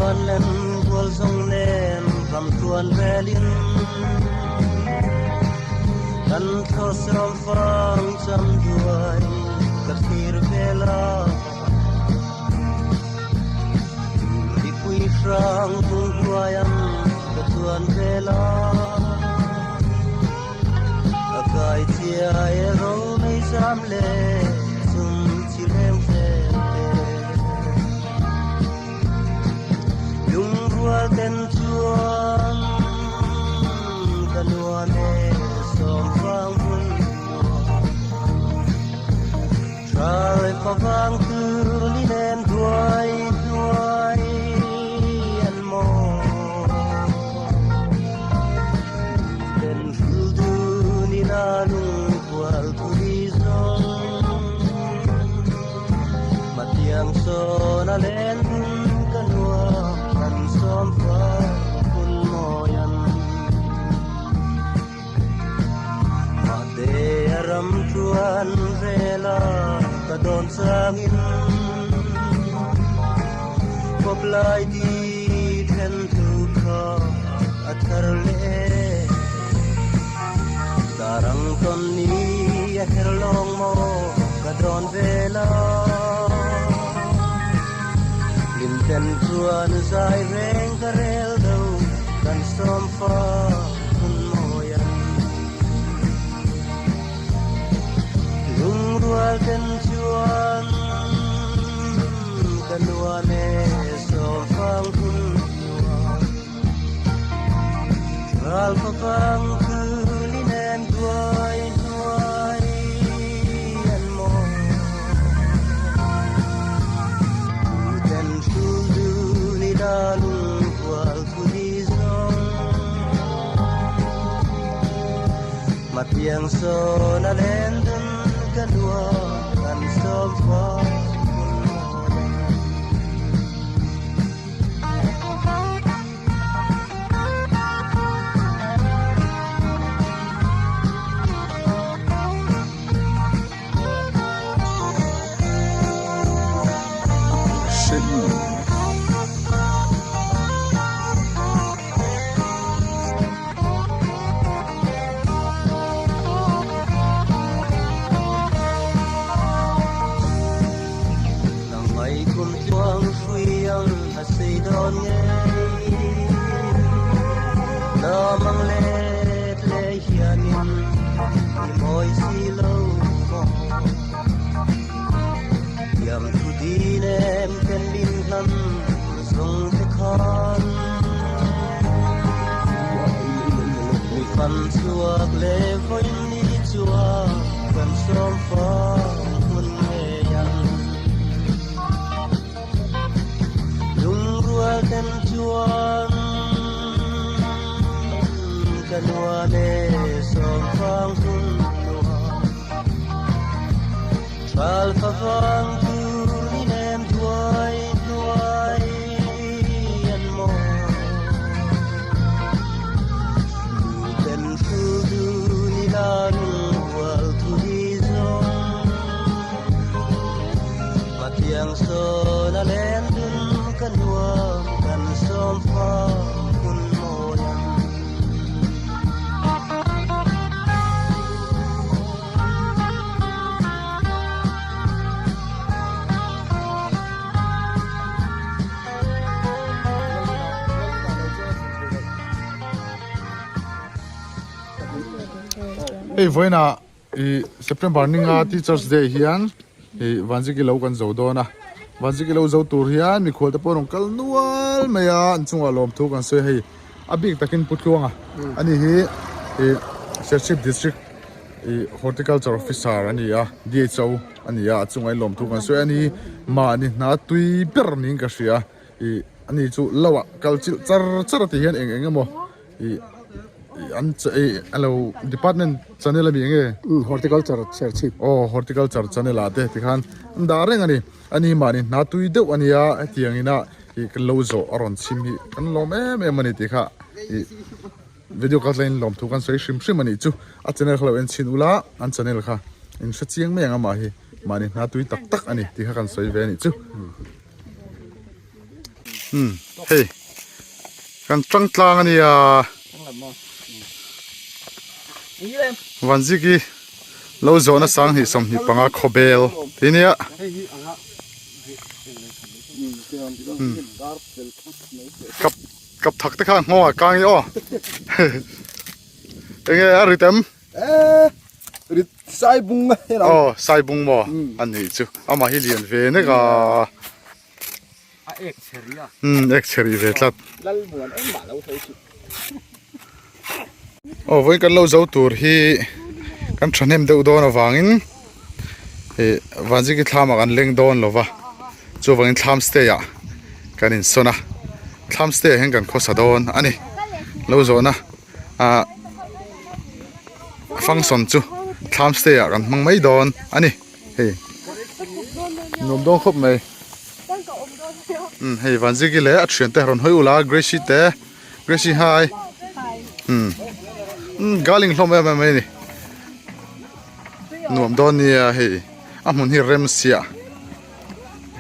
chuan lem rual zawng nen ram tluan velin kan thlawh sawm fang cham duai ka thlir vel a. Mipui hrang hung hnuai ang ka chuan vel a. A kai chiai ro mei zam le zum chi leng vel te. Lungrual ten chuan ka nuam e sawm vang hun nuam. Tha leh favang chu ni nem duai hnuai an maw. Duhten hril dun ila lungkual thui zawng. Matiang sawn a len hun ka nuam kan sawm fang hun mawi an. Mahte a ram chuan vela ka dawn changin kawp lai di then thu kha a thar leh Darang tawn ni a her lawng maw ka dawn vela Hlim ten chuan zai reng ka rel do kan sawm fa hun mawi an. Lungrual ten chuan ka nuam e sawm fang hun nuam. Ral favang chu ni nem duai hnuai an mawi. Ten hrul dun ila lungkual thui zawng. Matiang sawn a len dun ka nuam kan sawm fang hun mawi. Hei vawiinah ih September ninga Teachers Day hian ih Vanziki lo kan zo dawn a, Vanziki lo zo tur hian mikhual te pawh an rawn kal nual mai a, an chungah lawmthu kan sawi a hei a bik takin Pu Tluanga ani hi ih Serchhip District ih Horticulture Officer a ni a, DHO a ni a, a chungah in lawmthu kan sawi a ni mahni hna tui ber niin ka hria ih ani chu lo ah kal chilh char char a ti hian eng eng emaw ih an ih alo department channel ami enge Horticulture Serchhip aw Horticulture channel ah te tikhan an dah reng a ni ani mahni hna tui deuh a nia hetiang ina ih kan lo zawh a rawn chhim hi kan lawm em em a ni tih kha ih video kal tlain lawm thu kan sawi hrim hrim a nih chu a channel kha lo en chhin ula an channel kha in hre chiang mai ang amah hi mahni hna tui tak tak a ni tih kha kan sawi ve a nih chu. Hei kan tang tlang a nia. Vanziki lo zawhna 25 khawbel tih nia. Kap kap thak te kha nghawng ah kang i aw. Enge a rit em? Eh, rit sai bung a hei lo. Aw, sai bung maw? A nih chu. Amah hi lian ve nek a. A ek chheri a. Um, ek chheri ve tlat. Lal muan engmah lo thei chu. Aw, vawiin kan lo zo tur hi kan thahnem deuh dawn avangin ih Vanziki thlam ah kan leng dawn lo va, chuvangin thlam stay ah kan insawn a, thlam stay ah hian kan khawsa dawn a ni. Lo zawhna ah function chu thlam stay ah kan hmang mai dawn a ni hei nuam dawn khawp mai umm hei Vanziki leh a thiante rawn hawi ula Gracie te Gracie hi umm umm galing hlawm em em mai a ni nuam dawn nia hei a hmun hi rem siah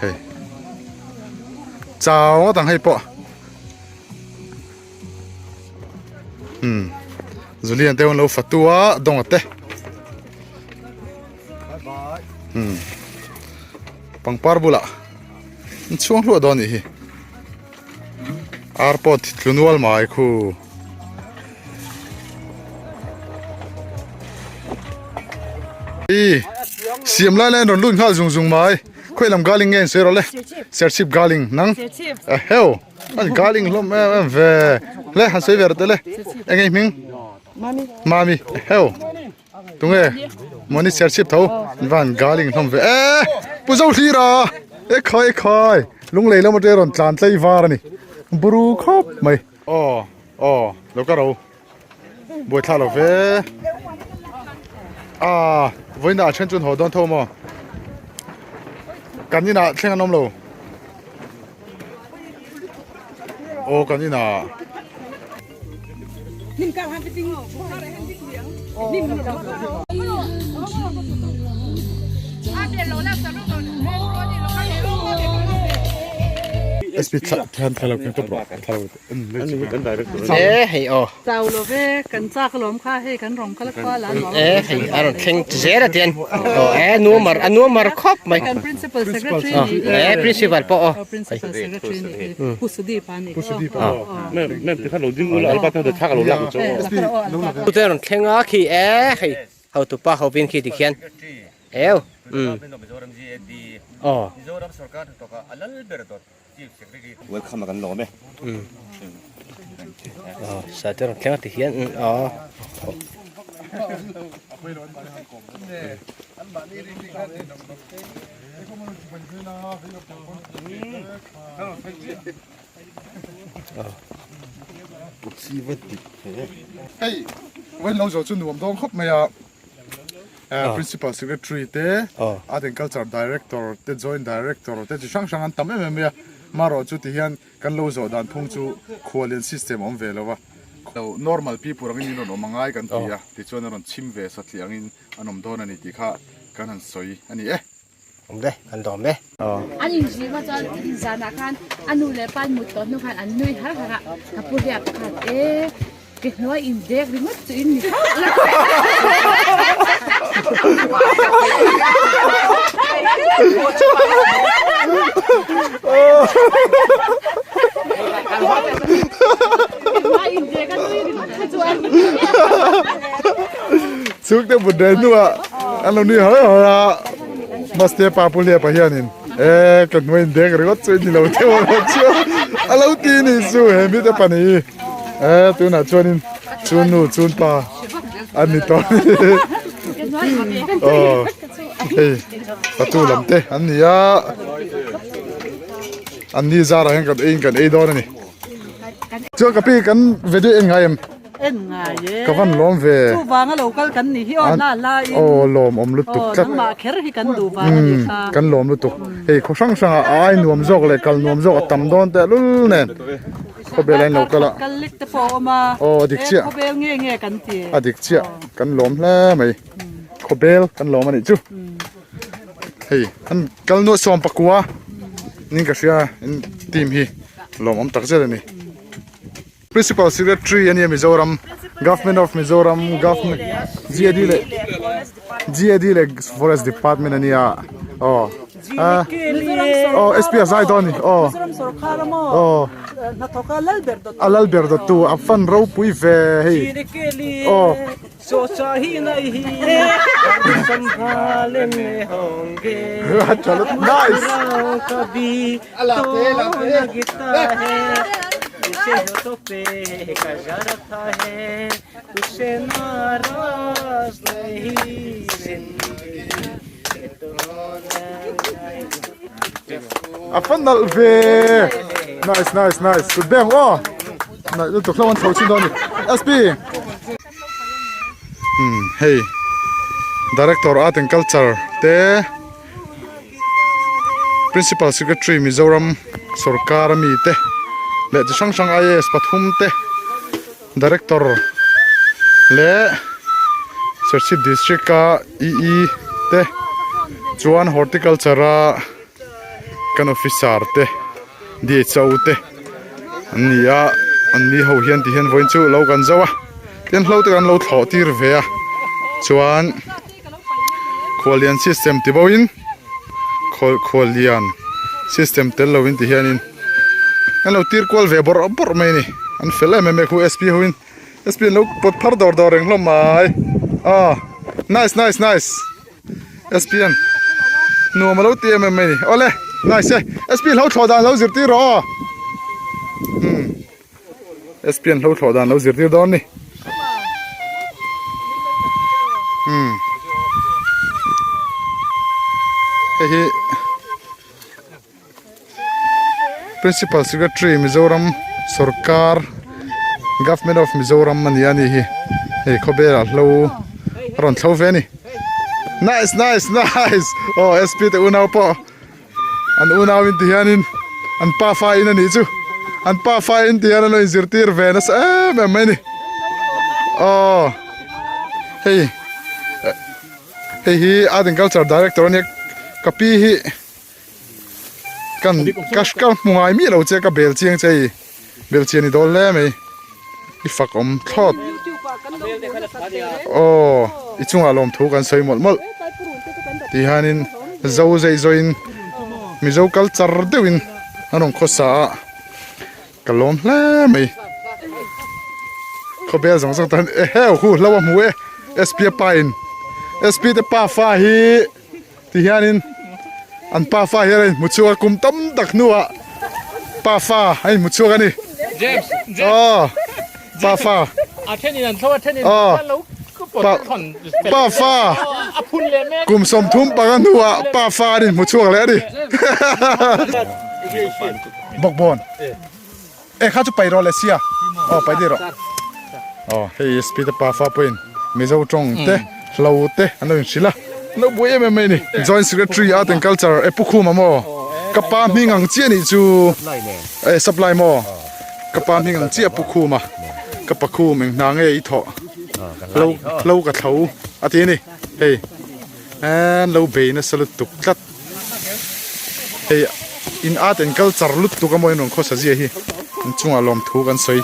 hei chau ngawt ang hei pawh. Hmm. Zulian te lo fatu a donga te. Hmm. Pangpar bula. In chhuang hluah dawn nih hi. Ar pawh thlunual mai khu. I siam lai lai rawn lut nghal zung zung mai. Khawi lam galing nge in sawi rawh le. Serchhip galing nang. A heo. An galing hlawm em em ve le han sawi ver te le eng ei hming mami heo tunge moni serchhip tho van galing hlawm ve e pu zo hlira e khai khai lunglei lam ate rawn tlan tlei var ani buru khawp mai aw aw lo ka ro buaithla lo ve a vawiin ah then chuan haw dawn tho maw kan inah thleng an awm lo aw kan inah. SP thlan thla lo keng tawp rawh thla lo E hei aw. Chau lo ve, kan chak alawm kha hei kan rawng kal khual a nuam. E hei a rawn thleng zel a tian. Aw e nuamar a nuamar khawp mai. Kan principal secretary ni hi. E principal pawh aw. Principal secretary ni hi Pu Sudeep a ni. Pu Sudeep a. Mem mem tikhan lo ding ula alba tan thak a lo lak chu aw. Tu te rawn thleng a khi e hei hotupa hovin khi tikhian eu. Um. Aw. Mizoram sorkar hnathawk ah a lal ber dawt. Welcome a kan lawm e. Aw sa te rawn thleng a ti hian aw. Hei vawiin lo zawh chu nuam dawn khawp mai a. Principal Secretary te, Art and Culture Director te, Joint Director te chi hrang hrang an tam em em mai a. Marawh chu ti hian kan lo zawh dan phung chu khuallian system a awm ve lo va. Normal people angin in rawn awm angai kan ti a, tichuan a rawn chhim ve satliah angin an awm dawn a ni tih kha kan han sawi a ni e. Awm ve, kan dawm e. An inzir a chuan zanah khan a nu leh pa in mut tawh hnu khan an nui har har a, ka pu hian pakhat e ke hnuai in dek ringawt chu in ni hauh lo. Ke hnuai in dek a nui ringawt kha chuan. Chhungte mut reh hnuah an lo nui har har a. Maste pa pu hliapa hianin e ka hnuai in dek ringawt chu ni lo theuh a rawh chu a lo ti ni chu he mite pahnih hi e tunah chuanin chun nu chun pa an ni tawh aw hei patu lam te an ni a an ni zarah hian kan eiin kan ei dawn a ni chuan ka pi kan video en ngai em. En ngai e. Ka van lawm ve. Chuvang a lo kal kan ni hi aw la la in. Aw lawm awm lutuk tlat. Aw nangmah kher hi kan duh vang a ni kha. Kan lawm lutuk. Hei khaw hrang hrang ah ai nuam zawk leh kal nuam zawk a tam dawn teh lul nen. Khawbel a in lo kal a. Kal lek te pawh a awm a. Aw a dik chiah. Khawbel nge nge kan ti. A dik chiah. Kan lawm hle mai. Khawbel kan lawm a nih chu. Hei an kal nuah sawm pakua nin ka hria in team hi. Lawmawm tak zet a ni. Principal Secretary a nia Mizoram Government of Mizoram Government GAD leh GAD leh Forest Department a nia aw aw SP a zai dawn a ni aw aw a lal ber dawttu a fan ropui ve hei aw. Nice. A fan nalh ve. Nice nice nice. Kut beng aw. Nalh lutuk hlauh an chho chin dawn a ni. SP. Umm hei Director Art and Culture te Principal Secretary Mizoram sorkar ami te leh chi hrang hrang IAS pathum te Director leh Serchhip District a EE te chuan Horticulture a kan officer te DHO te an ni a an ni ho hian ti hian vawiin chu lo kan zo a tin hlo te kan lo thlawh tir ve a chuan khuallian system ti bo in khawl khuallian system tel lo in ti hian in an lo tir kual ve bawrh bawrh mai a ni an fel em em e khu SP ho in SP an lo pawt phar dawr dawr reng hlawm mai aw nice nice nice. SP an nuam alo ti em em mai ni awle nice e SP hlo thlawh dan lo zirtir rawh aw umm SP an hlo thlawh dan lo zirtir dawn ni umm hei hi Principal Secretary Mizoram sorkar Government of Mizoram a ni a ni hi hei khawvelah hlo a rawn thlo ve a ni nice nice nice aw SP te unau pawh an unau in ti hianin an pafa in a nih chu an pafa in ti hian an lo inzirtir ve nasa em em mai a ni aw hei hei hi Art and Culture Director a nia ka pi hi. Kan ka ka hmu ngai miah lo che ka bel chiang che i bel chian i dawl hle mai i fak awm thlawt aw i chungah lawmthu kan sawi mawlh mawlh ti hianin zo zei zawin mizo culture deuhin an rawn khawsa a ka lawm hle mai khawbel zawng zawng tan eheu hu hlo a hmu e sp a pa in sp te pa fa hi. Ti hianin an pafa hian a inhmu chhuak a, kum tam tak hnuah pafa a inhmu chhuak a ni. James, James. Aw, pafa. A thenin an thlo a thenin Aw. an lo Pa, pafa. A phun leh mek. Kum 30 panga hnuah pafa an inhmu chhuak leh a ni. Bawkbawn. E kha chu pai rawh leh sia. Aw pai dih rawh. Aw hei SP te pafa pawhin Mizo tawng te hlo te an lo inhrilh a. An lo buai em em mai a ni. Joint Secretary Art and Culture e Pu Khuma maw? Ka pa hming ang chiah nih chu e supply maw? Ka pa hming ang chiah Pu Khuma. Ka pa Khum eng hna nge i thawh? Hlo hlo ka thlo a ti a ni. Hei an lo bei nasa lutuk tlat. Hei in art and culture lutuk a maw in rawn khawsa zia hi an chungah lawmthu kan sawi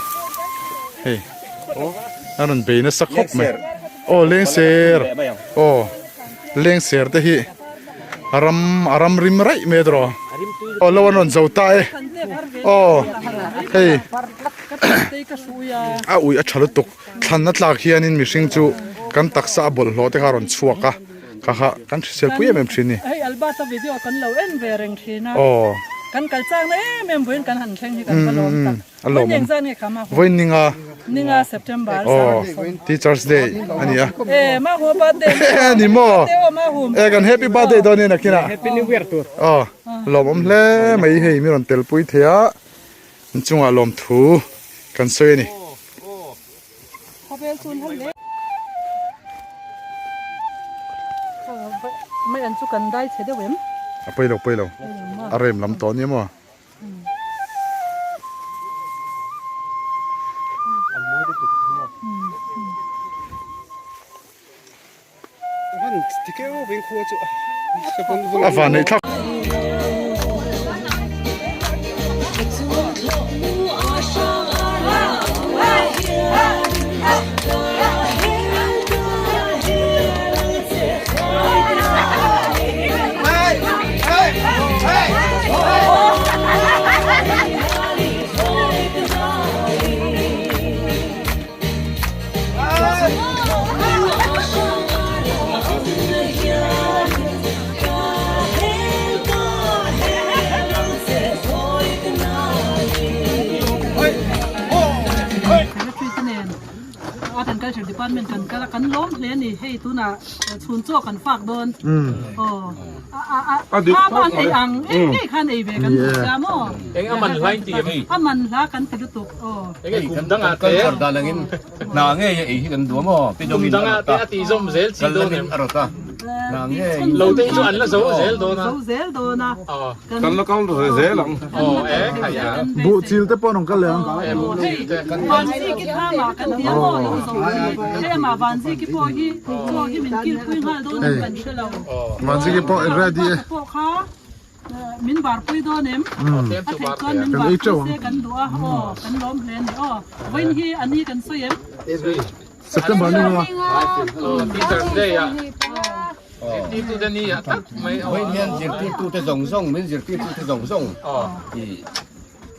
hei a rawn bei nasa khawp mai aw lengser aw lengser te hi a ram a ram rim raih mai a tawh aw lo an rawn zo ta e aw hei a ui a tha lutuk thlan a tlak hianin mihring chu kan taksa a bawlhhlawh te kha a rawn chhuak a. Kha kha kan hrisel pui em em thin ni. Hei Albert-a video kan lo en ve reng thin a. Aw. Kan kal chakna em em vawiin kan han thleng hi kan va lawm tak. A lawm Vawiin engzat nge kha Mahum? Vawiin ninga. Ninga September. Aw Teachers Day a ni a. E Mahum birthday. E ni maw. Birthday aw Mahum. E kan happy birthday dawn nia nakinah. Happy New Year tur. Aw lawmawm hle mai hei mi rawn tel pui thei a. Inchungah lawmthu kan sawi a ni. Khawvel chu an hle. Mai an chu kan dai chhe deuh em? A pawi lo pawi lo. A rem lam tawh nia maw? A van neih thlak. Agriculture Department kan kal a, kan lawm hle a ni. Hei tunah chhun chaw kan fak dawn. Aw, a a a a an ei ang ngei ngei khan ei ve kan duh sia maw? Eng a man hla in ti em? A man hla kan ti lutuk aw. Eng e kum dangah te. Culture dan angin hna ngei a ei hi kan duh a maw? Pi Kum dangah te a tih zawm zel chi dawn em? A rawt a. Hna ngei. Lo te hi chu an la zo zel dawn a. Zo zel dawn a. Kan la kal zel ang. Aw e khai a. Buh chil te pawh an rawn kal leh ang. E buh chil te. Vanzi ki thama kan ti a maw lo zo hi. Hei amah Vanzi ki pawh hi chaw hi min kilpui nghal dawn em kan hre lo. Vanzi ki pawh i ready e. Pawh kha min varpui dawn em? A theih chuan min varpui se kan duh a aw kan lawm hle a ni aw. Vawiin hi a ni kan sawi em? September ni nga. Teachers Day ah zirtirtute ni ah tak mai aw. Vawiin hian zirtirtute zawng zawng min zirtirtute zawng zawng i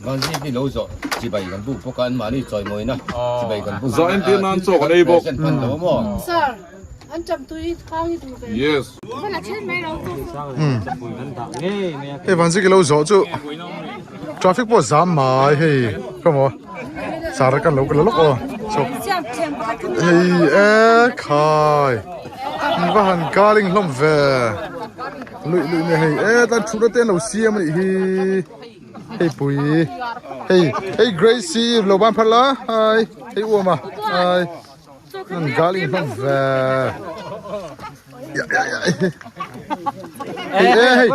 Vanzi hi lo zawh chibai kan buk bawk a anmahni chawimawina chibai kan buk Zawh entir nan chaw kan ei bawk. Present hman lo maw? Sir, an cham tui khang hi duh ve. Yes. Hei Vanzi ki lo zawh chu traffic pawh zam mai hei ka maw. Sara kan lo kal lawk aw chawk hei e khai an va han galing hlawm ve luih luih mai hei e tan thutna te an lo siam a nih hi hei pui hei hei Gracie lo ban phar la hai hei uama hai an galing hlawm ve ya ya ya hei e hei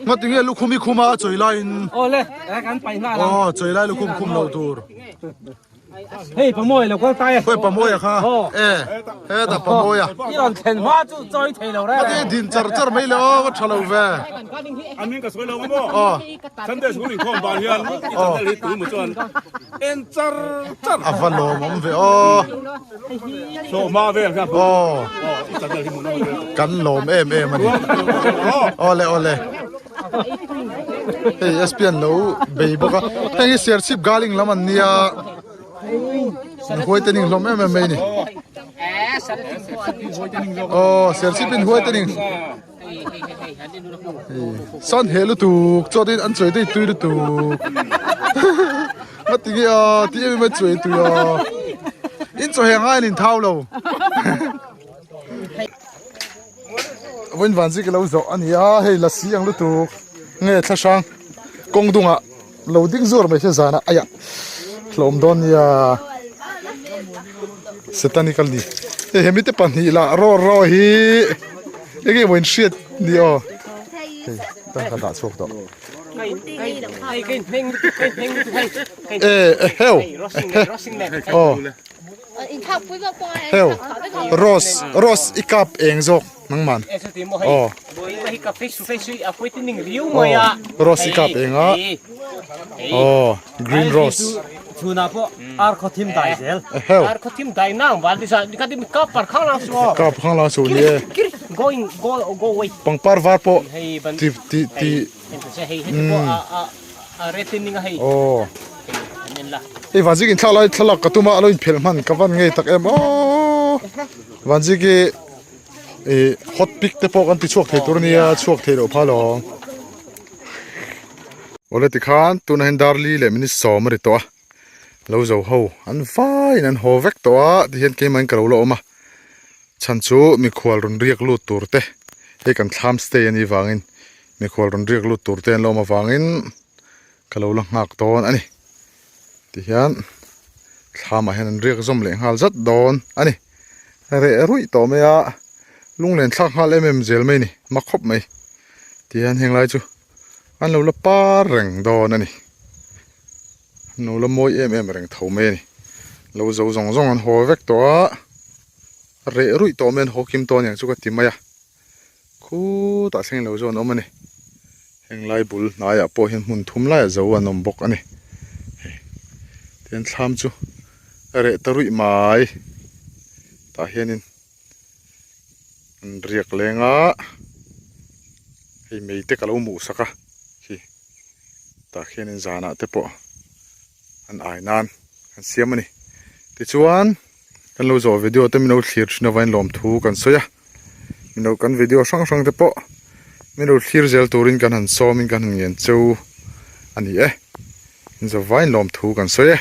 ngatinge lukhum i khum a chawi laiin Awle kan paih nghal ang. Aw chawi lai lukhum khum loh tur. Hei Pamawia lo kal tai a. Hei Pamawia kha e hetah Pamawia. I rawn thlen hma chu chawi thei lo reng. Ngatinge din char char mai le aw va tha lo ve. An min ka sawi lo ang maw? Aw. Sunday school inkhawm ban hian i channel hi tui mu chuan en char char. A va lawmawm ve aw. Sawhma vel kha. Aw. I channel hi hmuhnawm a ni. Kan lawm em em a ni. Awle awle. Hei SP an lo bei bawk a heng hi serchhip galing lam an nia an huai te ning hlawm em em mai a ni aw serchhip in huai te ning san he lutuk chuan in an chawi te tui lutuk ngati nge a ti em em a chawi tui a in chaw heng aiin in thau lo. Vawiin van zik alo zawh a ni a hei lasi ang lutuk nge thla hrang kawng dungah lo ding zuar mai se zanah aiah hlawm dawn nia setanic a ni hei hemi te pahnih lah raw raw hi enge maw in hriat ni aw hei tan ka dah chhuak tawh e eheu aw. Heo Rose Rose i kap eng zawk nangman aw aw Rose i kap eng a aw green rose heo kap khang lang su ni e pangpar var pawh ti ti ti Aw hei Vanzik in thlalak lai thlalak ka tum a a lo inphelh hman ka van ngei tak em aww Vanzik hi ih hot pic te pawh kan ti chhuak thei tur a nia chhuak thei loh phal awm awle tikhan tunah hian Darli leh minute sawm a ri tawh a lo zo ho an vaiin an haw vek tawh a tihian keimah in ka lo la awm a chhan chu mikhual rawn riak lut tur te hei kan thlam stay a nih vangin mikhual rawn riak lut tur te an lo awm avangin ka lo la nghak dawn a ni tihian thlamah hian an riak zawm leh nghal zat dawn a ni reh ruih tawh mai a lunglen thlak nghal em em zel mai a ni mak khawp mai tihian heng lai chu an lo la par reng dawn a ni an lo la mawi em em reng tho mai a ni lo zo zawng zawng an haw vek tawh a reh ruih tawh mai an haw kim tawh aniang chu ka ti mai a. Khutah thleng lo zawh an awm a ni. Heng lai bul hnaiah pawh hian hmun thum laiah zo an awm bawk a ni. Hei tihian thlam chu a reh ta ruih mai. Tah hianin an riak leng a, hei mei te ka lo hmuh sak a khi tah khianin zanah te pawh an ai nan an siam a ni. Tichuan kan lo zawh video te min lo thlir thin avangin lawmthu kan sawi a. Mino kan video hrang hrang te pawh mino thlir zel turin kan han sawmin kan han ngen cheu a ni e. Inzawvain lawmthu kan sawi e.